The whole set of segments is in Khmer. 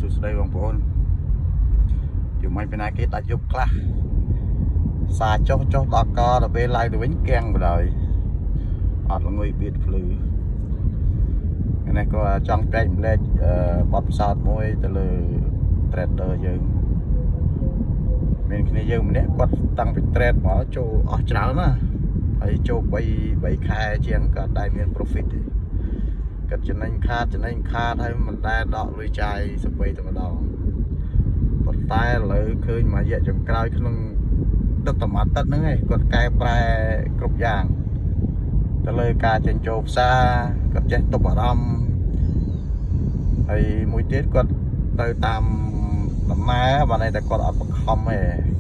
សួស្តីបងប្អូនយូរមិនពីណាគេដាច់យប់ខ្លះសាចុះចុះដល់កដល់ពេលឡើងទៅវិញគាំងបណ្ដោយអត់ល្ងុយបៀតភ្លឺថ្ងៃនេះក៏ចង់ចែកម្លែកអឺបទពិសោធន៍មួយទៅលើ trader យើងមានគ្នាយើងម្នាក់គាត់តាំងពី trade មកចូលអស់ច្រើនណាហើយចូល3ខែជាងក៏អត់ដែលមាន profit ទេគាត់ចំណេញខាតចំណេញខាតហើយមិនដែលដកលុយចាយសម្បីតែម្ដងប៉ុន្តែឥឡូវឃើញមួយរយៈចុងក្រោយក្នុងទឹកតែមួយអាទិត្យហ្នឹងឯងគាត់កែប្រែគ្រប់យ៉ាងទៅលើការចេញចូលផ្សារគាត់ចេះទប់អារម្មណ៍ហើយមួយទៀតគាត់ទៅតាមដំណើរបានន័យថាគាត់អត់បង្ខំទេ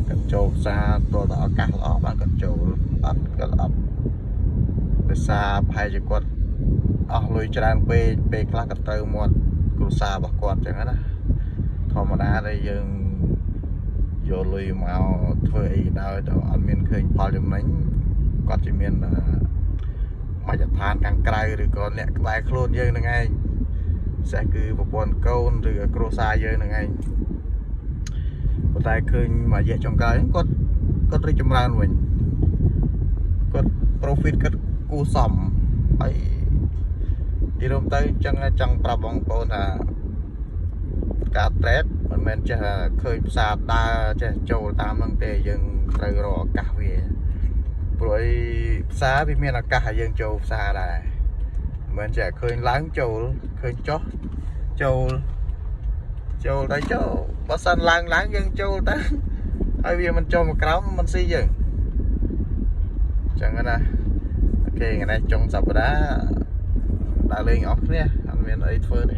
គាត់ចូលផ្សារទាល់តែឱកាសល្អបានគាត់ចូលអត់គាត់អត់ដោយសារប្រហែលជាគាត់អស់លុយច្រើនពេកពេលខ្លះក៏ត្រូវមាត់គ្រួសាររបស់គាត់ចឹងណាធម្មតាដែលយើងយកលុយមកធ្វើអីក៏ដោយទៅអត់មានឃើញផលចំណេញគាត់ជាមានអឺមជ្ឈដ្ឋានខាងក្រៅឬក៏អ្នកក្បែរខ្លួនយើងហ្នឹងឯងពិសេសគឺប្រពន្ធកូនឬក៏គ្រួសារយើងហ្នឹងឯងប៉ុន្តែឃើញមួយរយៈចុងក្រោយហ្នឹងគាត់គាត់រីកចម្រើនវិញគាត់ profit គាត់គួរសមហើយនិយាយរួមទៅអញ្ចឹងចង់ប្រាប់បងប្អូនថាការ trade មិនមែនចេះឃើញផ្សារដើរចេះចូលតាមហ្នឹងទេយើងត្រូវរកឱកាសវាព្រោះអីផ្សារវាមានឱកាសឲ្យយើងចូលផ្សារដែរមិនមែនចេះឃើញឡើងចូលឃើញចុះចូលចូលទៅចូលបើសិនឡើងឡើងយើងចូលទៅហើយវាមិនចុះមកក្រោមមិនស៊ីយើងអញ្ចឹងណាOK ថ្ងៃនេះចុងសប្តាហ៍ដើរលេងអស់គ្នាអត់មានអីធ្វើទេ